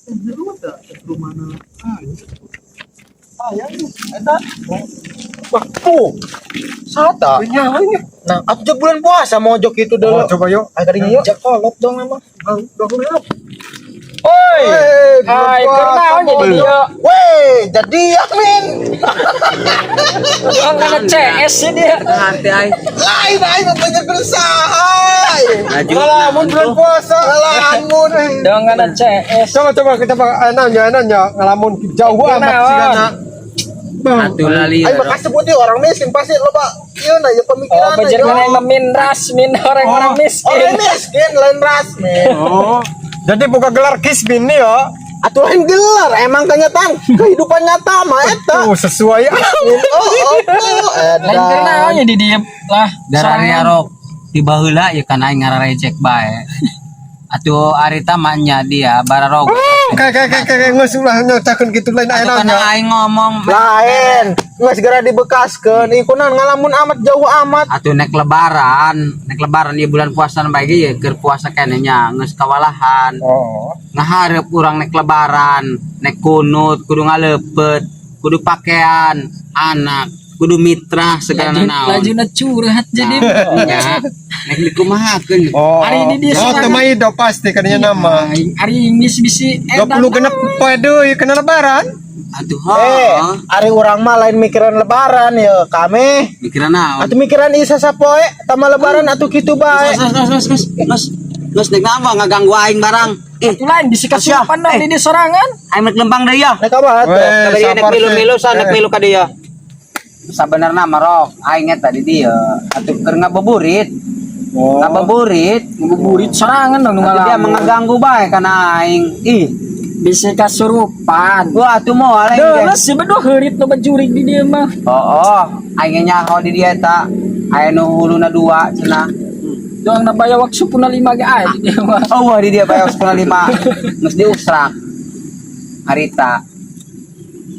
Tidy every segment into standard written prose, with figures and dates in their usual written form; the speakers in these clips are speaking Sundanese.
Rumahna. Ayang eta. Wah, tuh. Sata. Nyaho nya. Nah, atuh bulan puasa mojok itu Oh, dulu. coba yuk. Ayo kadinya yuk. Kolot dong emang. Bang, dong yuk. Oi. Hey, Hai, kunaon jadi dia? Weh, jadi Amin. Doang kana CS sih dia. Ngerti aing. Lain aing banyak berusaha. Ngalamun bulan puasa. Ngalamun. Doang kana CS. Coba coba kita nanya nanya ngalamun jauh amat Kunaon? sih kana. Bang. Atuh lali. Aing mah kasebut ieu orang miskin pasti loba ieu na ya Oh, pemikiran. bejer kana yang min rasmin orang-orang miskin. Orang miskin lain rasmin. Oh. Jadi buka gelar kismin nih ya. Atuh lain gelar emang kenyataan kehidupan nyata mah eta. Tuh sesuai. Oh, Lain kunaon jadi dia lah. Darah rok tiba heula ya kan aing ngararejek bae. Atuh arita mah nya dia bararog. Kayak kayak kayak kayak geus ulah nyocakeun kitu lain aya Atuh naon kana nya. Aing ngomong. Lain, nggak segera dibekaskeun. Ih, kunaon ngalamun amat jauh amat. Atuh nek lebaran ieu bulan puasa bae ge ye keur puasa keneh nya geus kawalahan. Oh. Ngahareup urang nek lebaran, nek kunut kudu ngaleupet, kudu pakaian anak, kudu mitra segala Laju naon. lajuna curhat jadi. Nya nek dikumahakeun. Oh. Hari ini dia Oh, serangan. teu mah hidup pasti kadinya nama. Aing ari geus bisi 26 poe deui kena lebaran. Atuh Eh, heuh. ari urang mah lain mikiran lebaran ya kami. Mikiran naon? Atuh mikiran isa sapoe tama lebaran atuh kitu bae. Geus geus geus geus geus. Geus nek naon ngaganggu aing barang. Eh, Atuh lain bisi kasurupan dong di dia sorangan. Aing mek lempang deui ya. Nek apa atuh? Weh, Kabeh nek sabar milu-milu sih. sa nek milu ka dieu. Sabenerna mah rok aing eta di dieu atuh keur ngabuburit. Oh. Ngabuburit. Ngabuburit sorangan dong nu Atuh dia ngalamun. Mengaganggu bae kana aing. Ih, Bisi kasurupan. Wah atuh moal aing ge. Deles sih beduh heurit loba jurig di dieu mah. Oh, aing nyaho di dieu eta. Aya nu huluna dua cenah. Doang na bayawak supuna lima ge aya di dieu mah. Oh, wah di dia bayar 15 geus diusrak. Harita.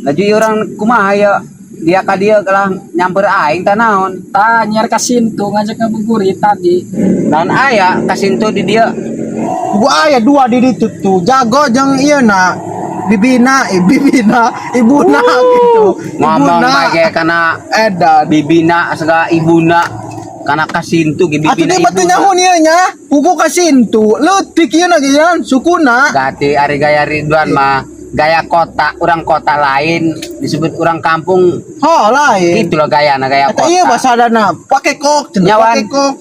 Laju ieu urang kumaha ya? Dia ka dieu kalah nyamper aing tah naon? Tah nyiar kasintu ngajak ngabuburit tadi. Naon aya kasintu di dieu? Gua aya dua di ditu tuh. Jago jeung ieu na bibina, eh, bibina, ibuna gitu. Ngomong Ibuna. bae kana Edan. Bibina segala ibuna kana kasintu ge Atuh bibina dia batu ibuna. nyaho ieu nya. Kuku kasintu, leutik ieu na ge sukuna. Gati ari gaya Ridwan mah gaya kota, orang kota lain disebut orang kampung. Oh, lain. Gitu loh gaya na gaya Eta kota. iya bahasa dana, pakai kok, cenah, Nyawan. pakai kok.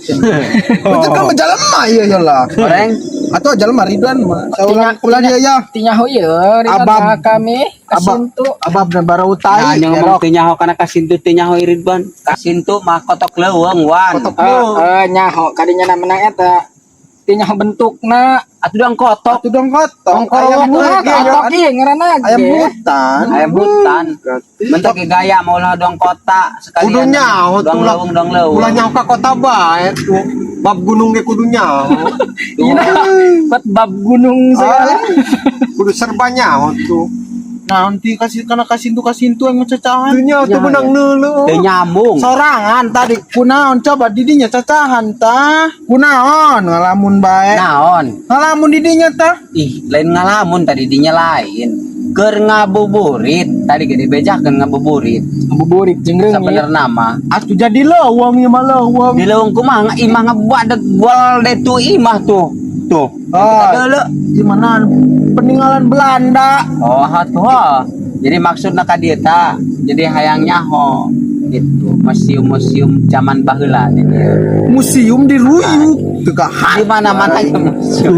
Betul kan jelema ieu ya lah. Orang Atau jelema Ridwan mah. Saurang ulah dia ya. Tinyaho ieu Ridwan Abab. mah kami kasintu. Abab dan barau Nah, tai. yang ngomong teu nyaho kana kasintu teu nyaho Ridwan. Kasintu mah kotok leuweung wan. Kotok. Eh nyaho kadinya na menang eta. Tinyaho bentukna. Atuh dong kotok. Atuh dong kotok. Ayam Ayam hutan. kotok ieu ngaranna ge. Ayam hutan. Ayam hutan. Bentuk ge gaya mau lah dong kota sekalian. Kudu nyaho Dong tuh lah. leuweung dong leuweung. Ulah nyaho ka kota bae tuh. Bab gunung ge kudu nyaho. Iya, buat bab gunung segala. Kudu serba nyaho tuh. Nanti kasih karena kasintu kasintu yang cacahan. Teu nyaho tuh menang neuleuh. Teu nyambung. Sorangan tadi kunaon coba didinya cacahan tah. Kunaon ngalamun bae. Naon? Ngalamun didinya tah. Ih, lain ngalamun tadi dinya lain. Keur ngabuburit, tadi gede bejakeun ngabuburit. Ngabuburit jeung reungit. Sabenerna mah Atuh jadi leuweung ieu mah leuweung. Di leuweung kumaha imah ngebadak bol detu imah tuh. Tuh. Ah. Kita deuleu. Gimana peninggalan Belanda. Oh, hatuh. Ha. Jadi maksudna ka dieu ta, jadi hayang nyaho gitu. Museum-museum zaman baheula di dieu. Museum diruyuk teu Di mana-mana aya museum.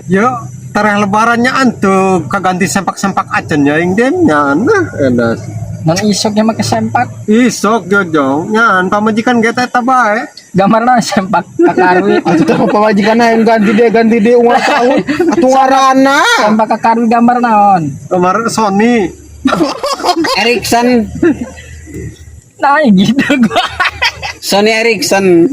Ya, tarah lebarannya antu kaganti sempak-sempak acan ya ing dem nya. Nah, edas. Non isok nya make sempak. Isok jojong nyan pamajikan ge eta bae. Gambarna sempak kakarwi. Atuh teh pamajikan yang ganti deh ulang tahun. Atuh ngaranna. Sempak kakarwi gambar naon? Kemarin Sony. Ericsson, Nah, gitu gua. Sony Ericsson.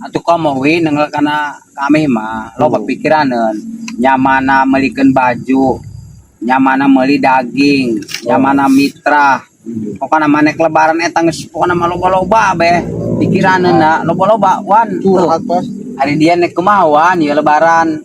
Atuh komo wi nengel kana kami mah loba pikiraneun. Nyamana meulikeun baju, nyamana meuli daging, nyamana mitra. Pokokna mah nek lebaran eta geus pokokna mah loba-loba be. Pikiraneun na loba-loba wan. Tuh. Curhat pas. Hari dia nek kumaha wan ya lebaran.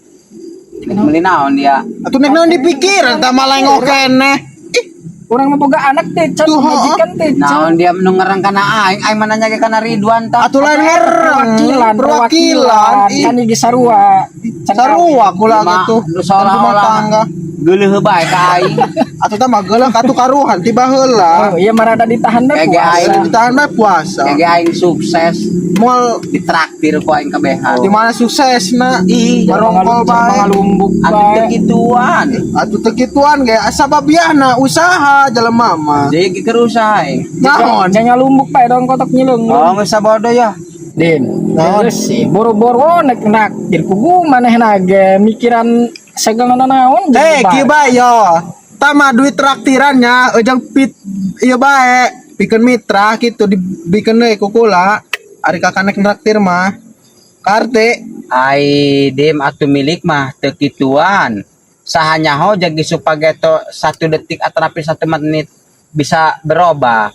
Nek meuli naon dia? Atuh nek naon dipikir eta mah lengok keneh. Ih, Urang mah boga anak teh can, Tuh, majikan teh can. Naon dia nu ngerang kana aing, aing mana nya ge kana Ridwan tah. Atuh lain ngereng. Perwakilan, Perwakilan. Ih, Kan iki sarua. Can sarua kula Mah, gitu. nu Rumah seolah-olah tangga. geuleuh bae ka aing. Atuh tah mah geuleuh katuh karuhan tiba heula. Oh, iya marada ditahan dah Kayak puasa. aing. Ditahan bae puasa. Kayak aing sukses Moal ditraktir ku aing kabehan. di mana suksesna? Ih, marongkol bae. Ngalumbuk Atuh teu bae. kituan. Atuh teu kituan ge sababiahna usaha jelema mah. Jadi keur usaha aing. Naon? Jangan ngalumbuk bae dong kotok nyilung. Oh, geus sabodo ya. Din, Naon? terus sih boro-boro nek naktir kugu manehna ge mikiran segala naon. Eh, kieu bae yo. Tama duit traktirannya ujang pit ieu bae, pikeun mitra kitu dibikeun deui ku kula. Ari kakanek traktir mah. Karte. Ai dim atuh milik mah teu kituan. Saha nyaho jagi supageto 1 detik atau 1 menit bisa berubah.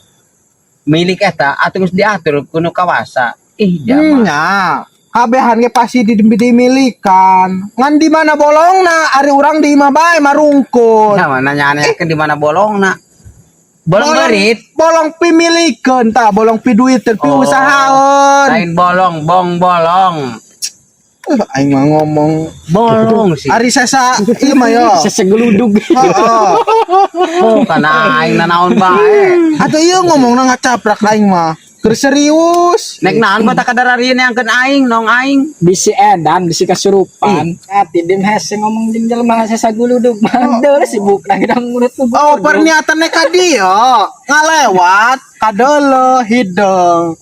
Milik eta atuh geus diatur ku nu kawasa. Ih, dia mah. Nya. Kabehan ge pasti dimilikan. Ngan di mana bolongna? Ari urang di imah bae marungkut. Nah, mana nanya-nanyakeun di mana bolongna. Bolong berit. Bolong pimilikeun tah, bolong piduiteun, pi Oh. usahaeun. Lain bolong, bong bolong. Aing mah ngomong Bolong sih. Ari sesa ieu mah yo. Sesegeludug. Heeh. Oh, kana aing nanaon bae. Atuh ieu ngomongna ngacaprak aing mah. Keur serius. Nek naon bae tak kadararieun yang aing, nong aing. Bisi edan, bisi kasurupan. Ati dim hese ngomong jeung jelema hese saguludug mah deul sibuk nah gedang mulut tuh. Oh, perniatannya ka dieu ngalewat kadeuleuh hideung.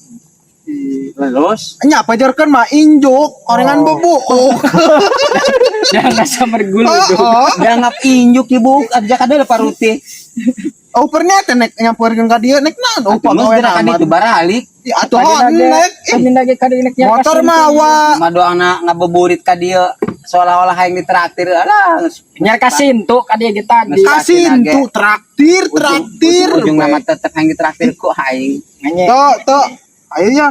Terus Nya pajarkeun mah injuk orengan bubuuk. Jangan asa merguludug. Heeh. dianggap injuk ibu aja kadal paruti. Oh, perniatan nek nyamperkeun ka dieu nek naon? Oh, Atuh geus pagawe gerakan amat. itu baralik. Ya, atuh nek. Ih, Tadi lagi kadi nek Motor mah wa Mah doangna ngabuburit ka dieu seolah-olah hayang ditraktir. Alah, geus Nyar kasintu ka dieu ge tadi. kasin tuh traktir traktir. Ujung nama tetep hayang ditraktir ku aing. Nanya. Tuh, tuh. Ayo ya.